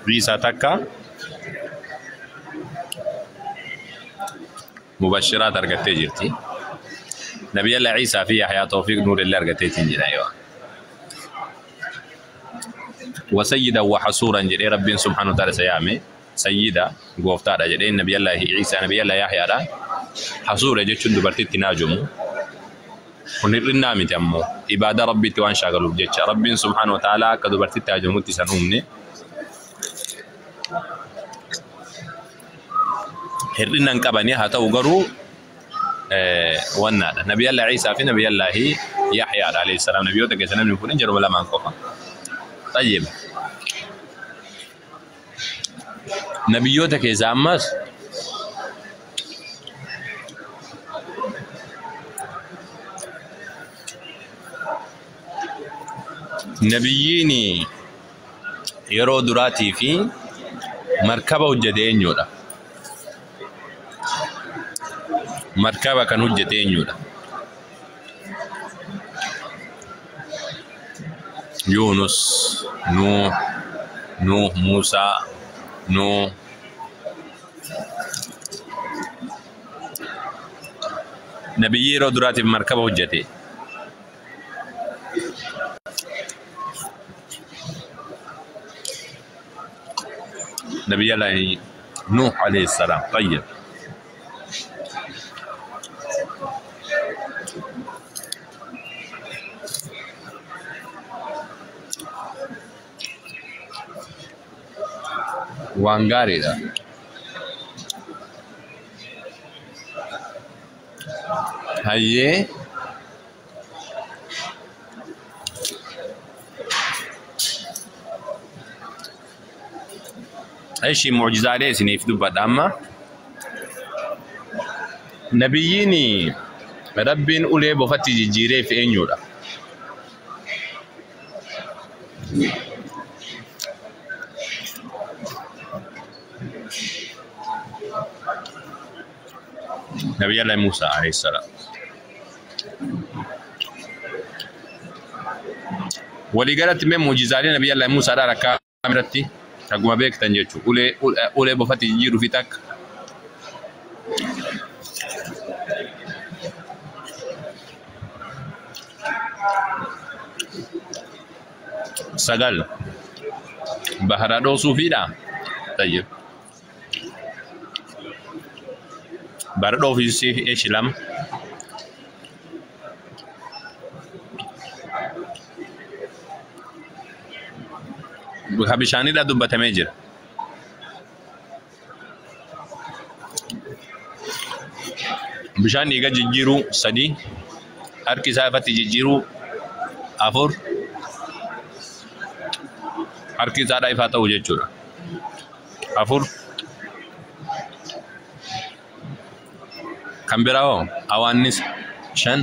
Ciisaa takka mubashiraat argattee jirti. Nabiyyallaa Ciisaa fi Yahyaa Tawfiiq Nuur illee argatteetiin jira. Yoo وسيدا وحصورا جدي ربي سبحانه وتعالى سيامي سيدا غوفتادا جدي نبي الله عيسى نبي الله يحيى دا حصورا جچون دبرتي ناجمو kun hir'innaa miti ammoo ibaada rabbiitti waan shaagaluuf jecha rabbiin subhaanahu wa ta'aalaa akka dubartitti hajamutti isan uumne hir'inna hin qabanii haa ta'u garuu wannaadha nabiyallaa Ciisaa fi nabiyallaahi Yaxyaadha alayhi salaam nabiyyoota keessa namni fuudhin yeroo lamaan qofa. طيب nabiyyoota keessa ammas nabiyyiin yeroo duraatii fi markaba hojjete eenyudha? Markaba kan hojjete eenyudha? Yunus, Nuh, Nuh, Musa, Nuh. Nabiyyi yeroo duraatiif markaba hojjete. نبي الله نوح عليه السلام. طيب waan gaariidha. Hayyee Ishi mucjizaalee isiniif dubbadha amma. Nabiyyiin rabbiin ulee bofatti jijjiireef eenyudha? Nabiyyi Musaa alayhi salaam. Waliigalatti mee mucjizaalee nabiyyi Musaadhaa rakkaa irratti akkuma beektan jechuudha. Ulee ulee bofatti jijjiiruu fi takka. Sagal bahara dhoosuufiidha. Tayyib. Bahara dhoofiisi eeshi lama. Ka bishaanidha dubbatamee jira. Bishaan dhiiga jijjiiruu sadi, harki isaa ifatti jijjiiruu afur, harki isaadha ifaa ta'u jechuudha. Afur. Kan biraa hoo hawaannisa shan.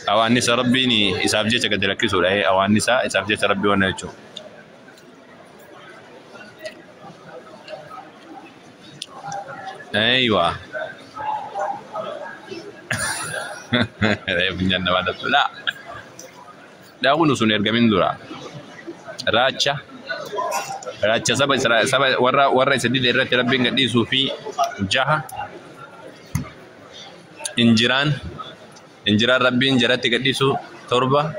Hawaannisa rabbiin isaaf jecha gadi lakkisuudha. Hawaannisa isaaf jecha rabbii wanna jechuudha. Aywa. Funyaan namaa dhabdu. Laa. Daawun sun ergamin dura. Raacha. Raacha saba saba warra warra isa dide irratti rabbiin gadhiisuu fi jaha. Injiraan. Injiraan rabbiin jalatti gadhiisu torba.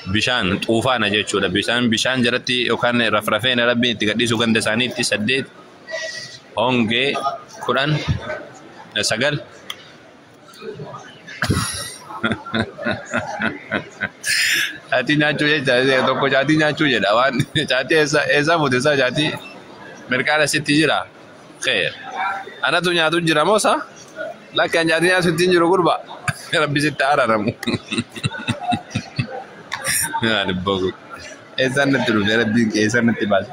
Bishaan xuufaana jechuudha. Bishaan bishaan jalatti yookaan rafrafeena rabbiin itti gadhiisu ganda isaaniitti saddeet. Hongee 10 9. Caatii nyaachuu jecha tokko caatii nyaachuu jedha waan caatii eessa eessa fuute isaa caatii mirqaana sitti jira. Kheer. Anatu nyaatu jira moo sa? Lakki an caatii nyaatu sitti hin jiru gurba. Rabbi sitti araaramu. Maali bogu. Eessaan natti dhufe rabbiin eessaan natti baase.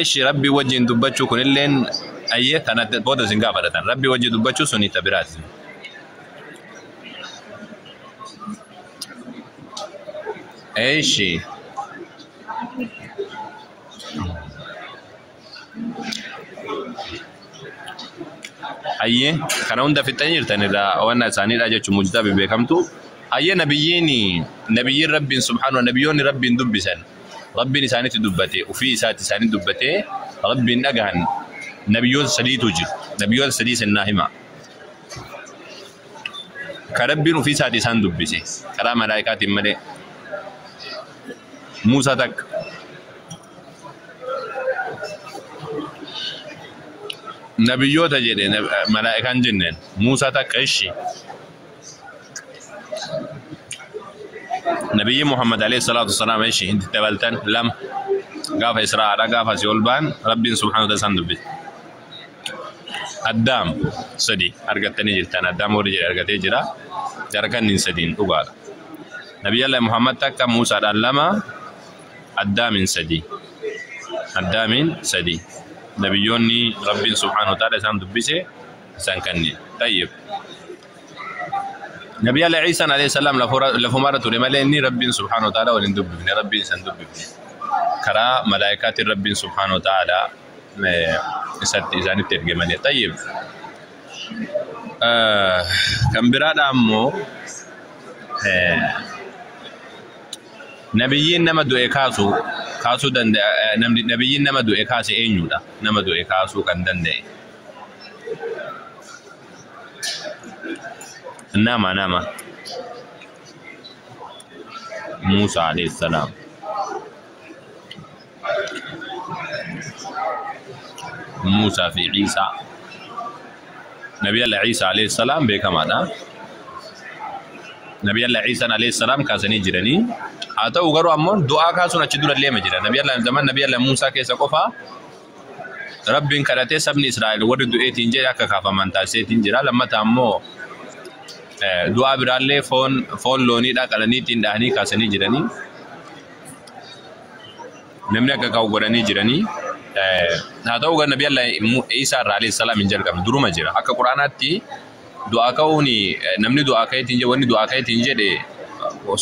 Ishi rabbii wajjin dubbachuu kunilleen ayyee tana booda isin gaafadhatan. Rabbii wajjin dubbachuu suni ta biraati. Ishi. Hayyee kana hunda fixxanii jirtanidha waan isaaniidha jechuun mucjizaa bebeekamtu. Hayyee nabiyyiin rabbiin subhaanahu nabiyyoonni rabbiin dubbisan rabbiin isaanitti dubbate ofii isaatti isaanii dubbate rabbiin dhagahan nabiyyoota sadiitu jiru. Nabiyyoota sadii sannaa hima. Ka rabbiin ofii isaatti isaan dubbise karaa malaayikaatiin malee. Muusaa takka. Nabiyyoota jedhe malaayikaan jenneen Muusaa takka ishi. Nabiyyi Muhammad alayhi salaatu wasalaam ishi itti dabaltan lama gaafa Israa'aadha gaafa asii ol ba'an rabbiin subhaanahu wa ta'ala isaan dubbise. Addaam sadi argattanii jirtan Addaam warri jedhe argatee jira jara kanniin sadiin dhugaadha. Nabiyyi Muhammad takka Muusaadhaan lama Addaamin sadi. Addaamin sadi. Nabiyyoonni rabbiin subhaanahu wa ta'ala isaan dubbise isaan kanneen. Tayyib. Nabiyyi Allah Iisaan alayhi salaam lafumarra ture malee inni rabbiin subhaanahu wa ta'ala waliin dubbifne rabbiin isaan dubbifne. Karaa malaayikaatiin rabbiin subhaanahu wa ta'ala isatti isaanitti erge malee. Tayyib. Kan biraadha ammoo nabiyyiin nama du'e kaasuu danda'a nabiyyiin nama du'e kaase eenyudha? Nama du'e kaasuu kan danda'e. Nama Muusaa alayhi salaam. Muusaa fi Iisaa. Nabi Allah Iisaa alayhi salaam beekamaadha. Nabi Allah Iisaan alayhi salaam kaasanii jiranii. Haa ta'u garuu ammoo du'aa kaasuun achi dura illee jira. Nabi Allah zaman Nabi Allah Muusaa keessa qofaa Rabbiin kadhatee sabni Israa'el warri du'eetiin jedhe akka kaafaman taasiseetiin jira. Lammataa ammoo du'aa biraallee foon looniidhaa qalaniitiin dhahanii kaasanii jiranii. Namni akka ka'u godhanii jiranii. Haa ta'u garuu Nabi Allah Iisaa irraa alayhi salaam hin jalqabne duruma jira. Akka Quraanaatti du'aa ka'uun namni du'aa ka'eetiin jedhe wanni du'aa ka'eetiin jedhe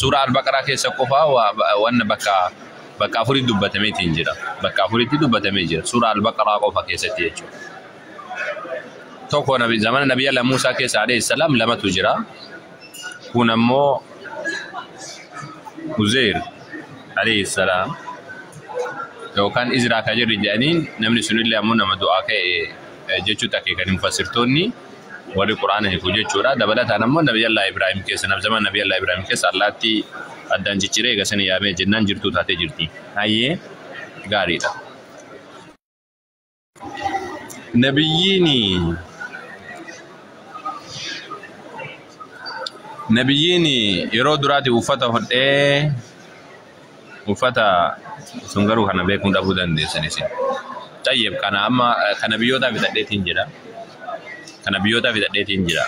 suuraa Al-Baqaraa keessa qofaa wanna bakka afuritti dubbatameetiin jira. Bakka afuritti dubbatamee jira. Suuraa Al-Baqaraa qofa keessatti jechuudha. Tokko zamana Nabi Allah Muusaa keessa alayhi salaam lamatu jira. Kun ammoo Uzeer alayhi salaam yookaan Izraa kan jirri jedhaniin namni sunillee ammoo nama du'aa ka'e jechuutti akeekanii mufassirtoonni warri Quraana hiiku jechuudha. Dabalataan ammoo Nabi Allah Ibraahim keessa zaman Nabi Allah Ibraahim keessa allaatti addaan cicciree eega sana yaamee jennaan jirtuu taatee jirti. Hayyee gaariidha. Nabiyyiin yeroo duraati uffata hodhee uffata sun garuu kana beekuun dhabuu dandeessan isin. Tayyib kana amma kana biyyoota fixadheetiin jira. Kana biyyoota fixadheetiin jira.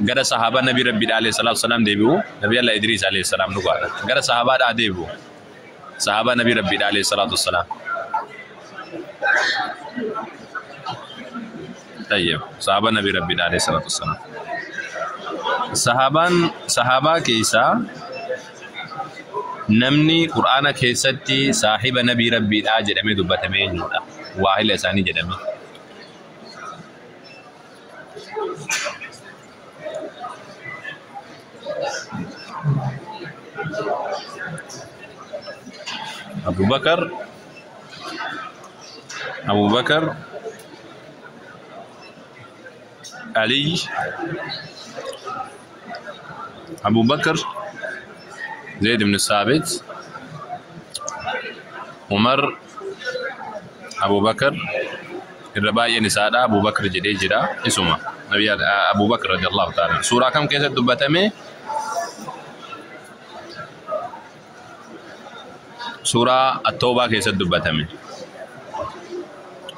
Gara sahaabaa Nabi Rabbi alayhi salaatu wasalaam deebi'u Nabi Allah Idriis alayhi salaam dhugaadha. Gara sahaabaadhaa deebi'u. Sahaabaa Nabi Rabbi alayhi salaatu wasalaam. Tayyib sahaabaa Nabi Rabbi alayhi salaatu wasalaam. Sahaabaa keessaa namni Qur'aana keessatti saahiba Nabi Rabbiidhaa jedhamee dubbatamee eenyudha? Waahila isaanii jedhame. Abu Bakar, Ali, Abu Bakar, Zayd ibn Sabit, Umar, Abu Bakar, irra baay'een isaadha Abu Bakar jedhee jira isuma Nabi Abu Bakar radiyallahu ta'ala. Suuraa kam keessatti dubbatame? Suuraa At-Tawbaa keessatti dubbatame.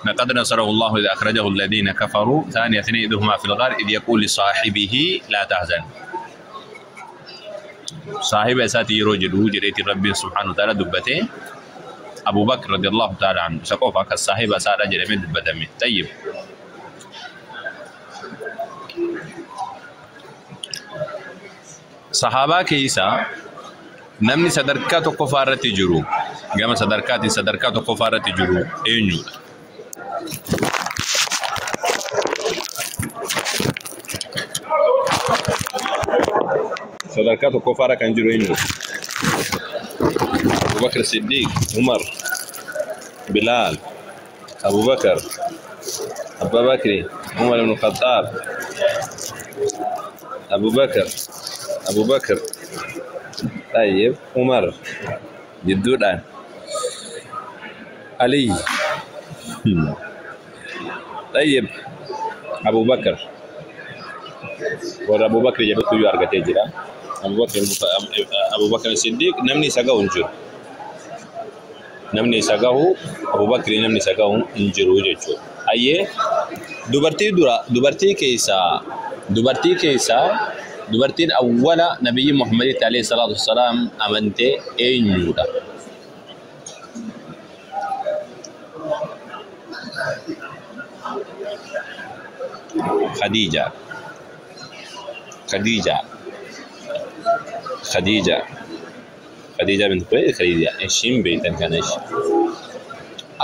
لقد نصره الله إذا أخرجه الذين كفروا ثاني اثنين إذ هما في الغار إذ يقول لصاحبه لا تحزن. صاحب أساتي يرو جدو جريت ربي سبحانه وتعالى دبته أبو بكر رضي الله تعالى عنه سقوف الصاحب أسات جريمة دبته. طيب صحابة كيسا namni sadarkaa tokkoffaa irratti jiru gama sadarkaatiin sadarkaa tokkoffaa irratti jiru eenyudha? Sadarkaa tokkoffaarra kan jiru eenyu? Abubakar Siddiq, Umar, Bilaal, Abubakar, Abbaa Bakri, Umar ibn Khattaab, Abubakar, Abubakar, Tayyib, Umar, jidduudhaan Ali, Tayyib, Abubakar. Warra Abubakar jedhutu iyyuu argatee jira. Abubakar Siddiq namni isa gahu hin jiru. Namni isa gahu Abubakar namni isa gahu hin jiru jechuudha. Ayyee dubartii dura dubartii keessaa dubartiin awwala nabiyyi Muhammaditti alayhi salaatu wassalaam amantee eenyudha? Khadija. Khadija. Khadija. Khadija bint Khuwaylid Khadija. Ishiin beektan kana ishee.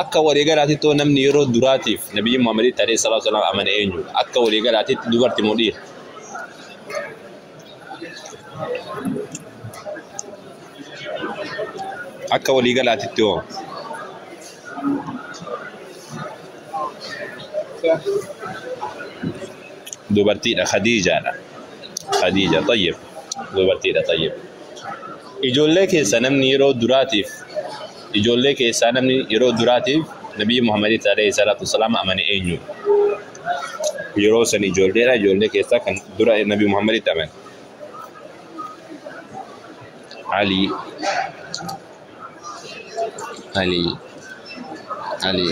Akka waliigalaatitti namni yeroo duraatiif nabiyyi Muhammaditti alayhi salaatu wassalaam amane eenyudha? Akka waliigalaatitti dubartii moo dhiira? Akka waliigalaatitti hoo? Dubartiidha Khadiijaadha. Khadiija tayyib dubartiidha tayyib. Ijoollee keessa namni yeroo duraatiif ijoollee keessaa namni yeroo duraatiif nabiyyi Muhammaditti alayhi salaatu wassalaam amane eenyudha? Yeroo san ijoolleedha ijoollee keessaa kan dura nabi Muhammaditti amane. Ali Ali Ali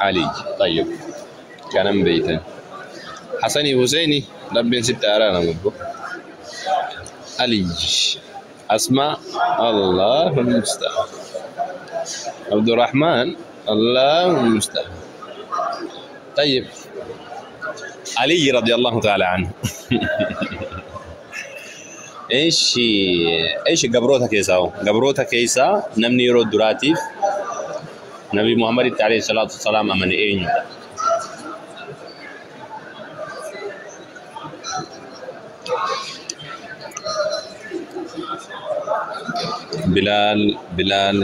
Ali tayyib kanan beeytan. Hasani Huseini rabbiin sitti araara gubbu. Ali Asma Allahu musta'an. Abdurrahman Allahu musta'an. Tayyib Ali radiyallahu ta'ala anhu. Eeshi gabroota keessaa hoo? Gabroota keessaa namni yeroo duraatiif Nabi Muhammaditti alayhi salaatu wassalaam amane eenyudha? Bilaal, Bilaal,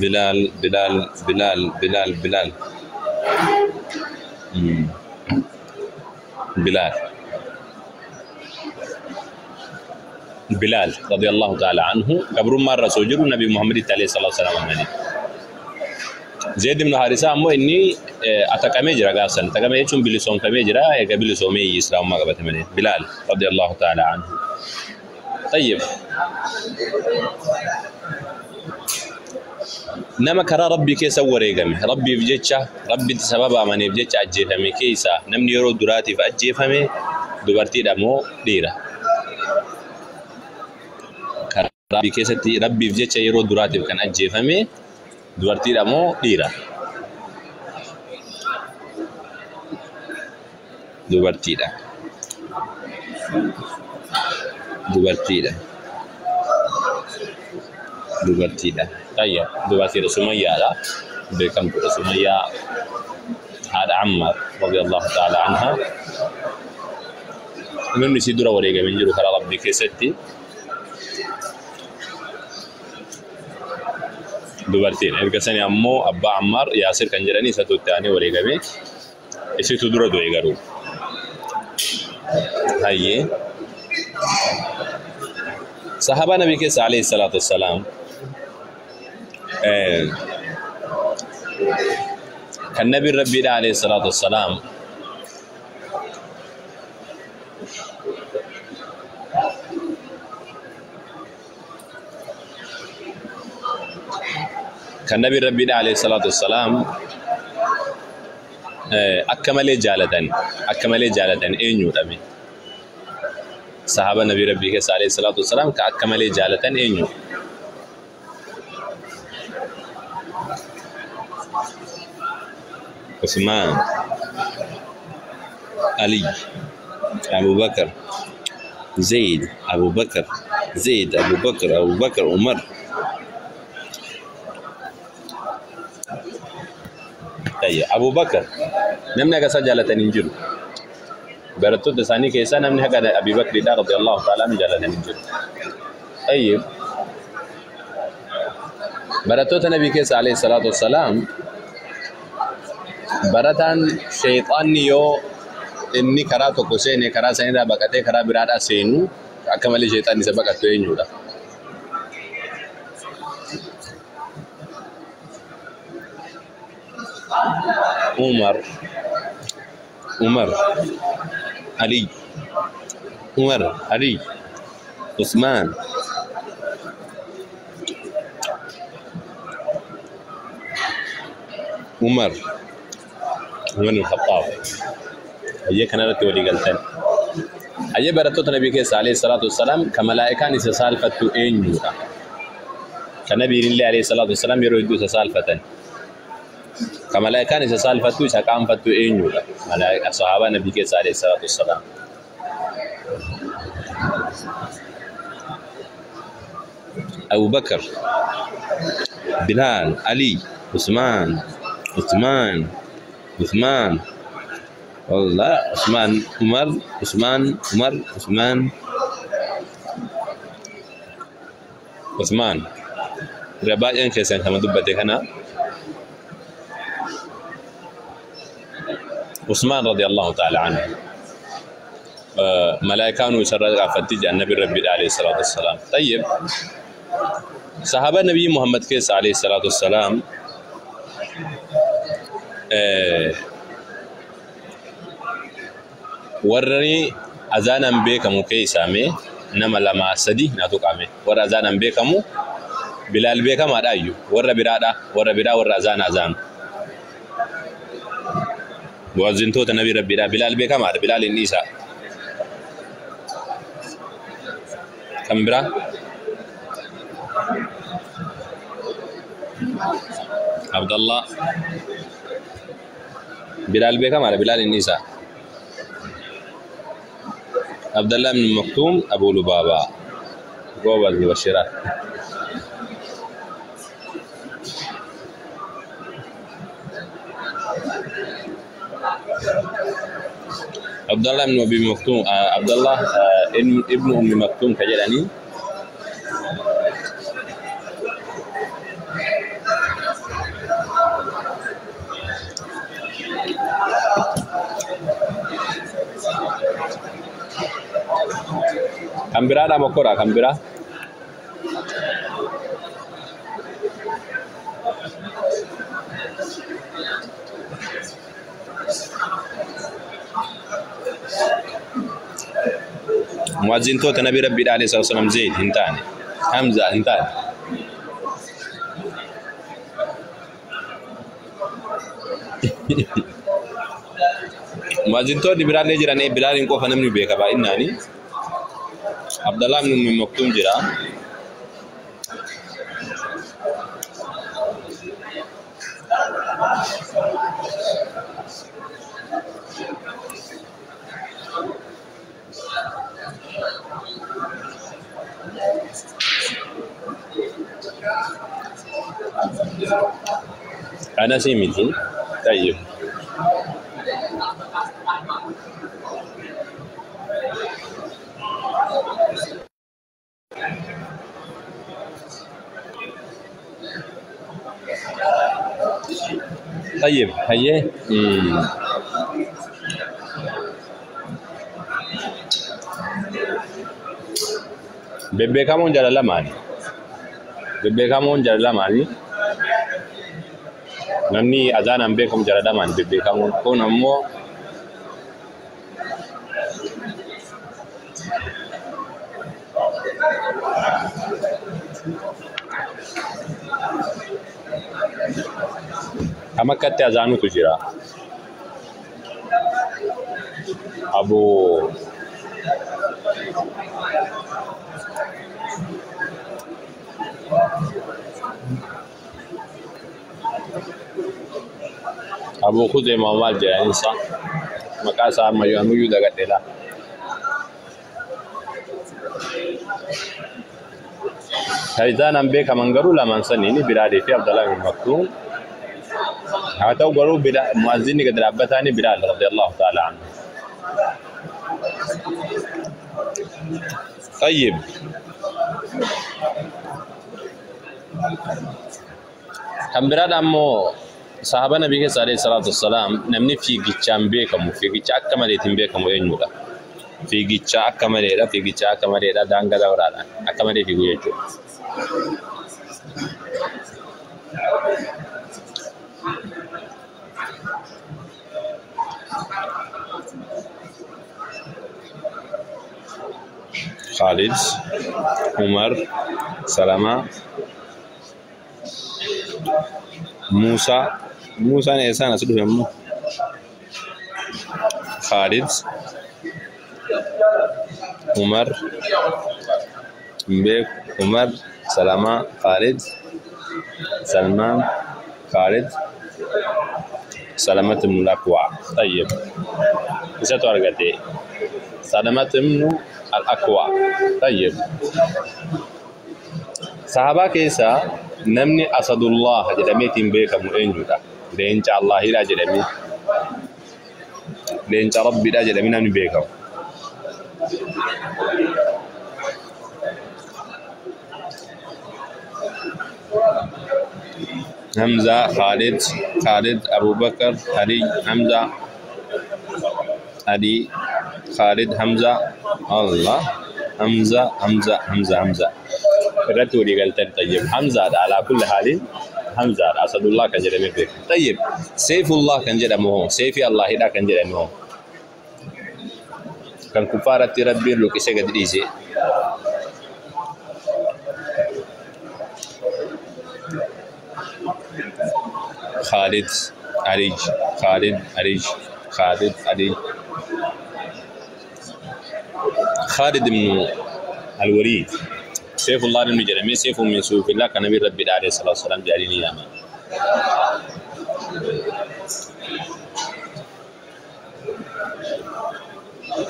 Bilaal, Bilaal, Bilaal, Bilaal, Bilaal. Bilaal. Bilaal radiyallahu ta'ala anhu gabrummaa irra osoo jiru Nabi Muhammaditti alayhi salaatu wassalaam amane. Zayd ibn Haarisaa ammoo inni ataqamee jira gaafsan. Ataqamee jechuun bilisoomfamee jira. Egaa bilisoomee Islaamummaa qabate malee. Bilaal radiyallahu ta'ala anhu. Tayyib. Nama karaa Rabbii keessa wareegame, Rabbiif jecha, Rabbitti sababa amaneef jecha ajjeefame keessaa namni yeroo duraatiif ajjeefame dubartiidha moo dhiira? Karaa Rabbii keessatti Rabbiif jecha yeroo duraatiif kan ajjeefame dubartiidha moo dhiira? Dubartiidha. Dubartiidha. Dubartiidha. Tayya dubartiidha Sumayyaadha. Beekamtuudha Sumayyaa haadha Ammar radiyallahu ta'ala anha. Namni isii dura wareegame hin jiru karaa Rabbii keessatti. Dubartiidha. Erga sani ammoo abbaa Ammar Yaasir kan jedhanii isatu itti aanee wareegame. Isitu dura du'e garuu. Hayyee. Sahaabaa Nabii keessa alayhi salaatu wassalaam kan Nabiin Rabbiidha alayhi salaatu wassalaam kan Nabiin Rabbiidha alayhi salaatu wassalaam akka malee jaalatan eenyudha mee? Sahaaba Nabii Rabbii keessa alayhi salaatu wassalaam ka akka malee jaalatan eenyu? Usmaan, Ali, Abubakar, Zayd, Abubakar, Zayd, Abubakar, Abubakar, Umar. Tayyib Abu Bakr namni haga isaa jaalatan hin jiru. Barattoota isaanii keessaa namni haga Abi Bakriidha radiyallahu ta'ala anhu jaalatan hin jiru. Tayyib barattoota nabii keessa alayhi salaatu wassalaam barataan sheexaanni yoo inni karaa tokko seene karaa sanirraa baqatee karaa biraadhaa seenu akka malee sheexaanni isa baqattu eenyudha? Umar, Umar, Ali, Umar, Ali, Usmaan, Umar, Umar al-Khattaab. Hayyee kanarratti walii galtan. Hayyee barattoota nabii keessa alayhi salaatu wassalaam ka malaa'ikaan isa saalfattu eenyudha? Ka nabiin illee alayhi salaatu wassalaam yeroo hedduu isa saalfatan. Ka malaa'ikaan isa saalfattu isa qaanfattu eenyudha? Sahaabaa nabii keessa alayhi salaatu wassalaam. Abu Bakr, Bilal, Ali, Usmaan, Usmaan, Usmaan, والله عثمان، عمر، عثمان، عمر، عثمان، عثمان. Irra baay'een keessan kama dubbate kana Usmaan radiyallahu ta'ala anhu. Malaayikaanuu isarra gaafatti jedhan nabi rabbiidha alayhi salaatu wassalaam. Tayyib sahaaba nabii Muhammad keessa alayhi salaatu wassalaam warri azaanaan beekamu keessaa mee nama lama sadi naa tuqame. Warra azaanaan beekamu Bilaal beekamaadha iyyuu warra biraadha warra biraa warra azaana azaanu. Mu'azzintoota nabii rabbiidha. Bilaal beekamaadha. Bilaal inni isaa. Kan biraa? Abdallah. Bilaal beekamaadha. Bilaal inni isaa. Abdallah ibn Maktuum Abu Lubaabaa. Goobaz mubashiraat. Abdallah ibn Abi Maktuum Abdallah ibn Ummi Maktuum ka jedhanii kan biraadha mokkora kan biraa mu'azzintoota nabii rabbiidha alayhi salaatu wassalaam Zayd hin taane Hamza hin taane mu'azzintoonni biraallee jiran Bilaaliin qofa namni beeka baay'innaani. Abdallah ibn Ummi Maktuum jira. Anasii miti. Tayyib. Tayyib. Hayyee. Bebbeekamoon jala lamaani. Bebbeekamoon jala lamaani. Namni azaanaan beekamu jala lamaani bebbeekamoon. Kun ammoo kam akkatti azaanutu jira. Abu Abu Khuzaima maal jedhan isa maqaa isaa ammayyuu anuyyuu dagadheedha. Azaanaan beekaman garuu lamaan saniini Bilaalii fi Abdallah ibn Maktuum. Haa ta'u garuu mu'azzinni gadi dhaabbataani Bilaal radiyallahu ta'ala anhu. طيب kan biraadha ammoo sahaba nabii keessa alayhi salaatu wassalaam namni fiigichaan beekamu fiigicha akka maleetiin beekamu eenyudha? Fiigicha akka maleedha, fiigicha akka maleedha, daangaa dabaraadha akka malee fiigu jechuudha. Khalid, Umar, Salama, Musa, Musaan eessaan as dhufe ammoo? Khalid, Umar, hin beeku, Umar, Salama, Khalid, Salmaan, Khalid, Salamat ibn al-Akwa. Tayyib. Isatu argate. Salamat ibn al-Akwa. Tayyib. Sahabaa keessaa namni Asadullah jedhameetiin beekamu eenyudha? Leenca Allaahidha jedhamee, leenca Rabbiidha jedhamee namni beekamu. Hamza, Khalid, Khalid, Abu Bakr, Ali, Hamza, Ali, Khalid, Hamza, Allah, Hamza, Hamza, Hamza, Hamza. Irratti walii galtan. Tayyib. Hamzaadha alaa kulli haaliin Hamzaadha Asadullah kan jedhamee beekamu. Tayyib. Seefullah kan jedhamu hoo? Seefii Allaahidha kan jedhamu hoo? Kan kuffaaratti Rabbiin luqisee gadi dhiise. Khalid, Ali, Khalid, Ali, Khalid, Ali. Khalid ibn al-Walid. Seefullah namni jedhamee seefun min suufillah kan nabi Rabbi alayhi salaatu wasalaam jedhanii ni yaama.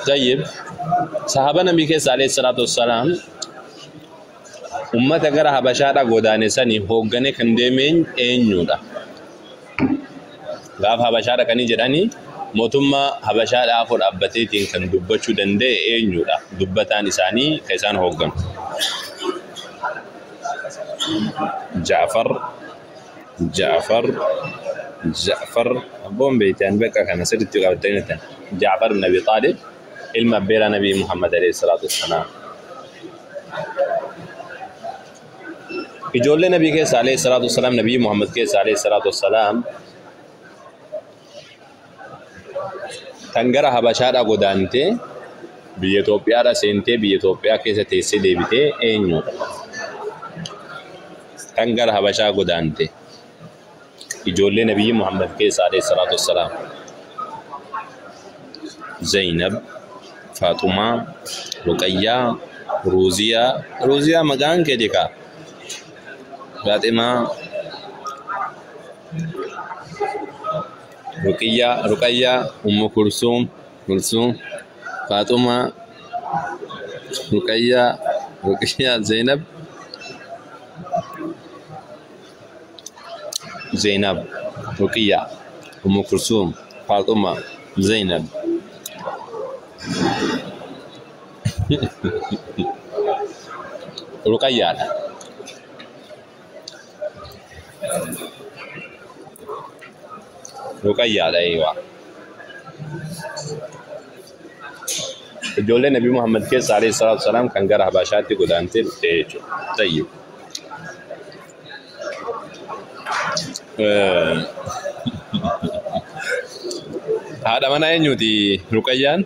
Tayyib. Sahaba nabii keessa alayhi salaatu wasalaam ummata gara Habashaadha godaane sanii hoogganee kan deemeen eenyudha? Gaafa Habashaa dhaqanii jedhanii mootummaa Habashaadhaa afur dhaabbateetiin kan dubbachuu danda'e eenyudha? Dubbataan isaanii kan isaan hoogganu. Jaafar, Jaafar, Jaafar, abboon beektan bakka kana sirriitti qabatanii jirtan. Jaafar ibn Abi Xaalib ilma abbeeraa Nabii Muhammad alayhi salaatu wassalaam. Ijoollee Nabii keessa alayhi salaatu wassalaam, Nabii Muhammad keessa alayhi salaatu wassalaam kan gara Habashaadhaa godaantee biyya Itoophiyaadha seentee biyya Itoophiyaa keessa teessee deebitee eenyudha? Kan gara Habashaa godaante ijoollee Nabiyyi Muhammad keessa alayhi salaatu wassalaam. Zainab, Faaxumaa, Ruqayyaa, Ruuziyaa, Ruuziyaa maqaan keeti kaa? Faaximaa, Ruqiyyaa, Ruqayyaa, Ummu Kulsuum, Kulsuum, Faaxumaa, Ruqayyaa, Ruqiyyaa, Zainab, Zainab, Ruqiyyaa, Ummu Kulsuum, Faaxumaa, Zainab. Ruqayyaadha. Ruqayyaadha eeywaa. Ijoollee Nabii Muhammad keessa alayhi salaatu wasalaam kan gara Habashaatti godaantee dhufte jechuudha. Tayyib. Haadha manaa eenyuti Ruqayyaan?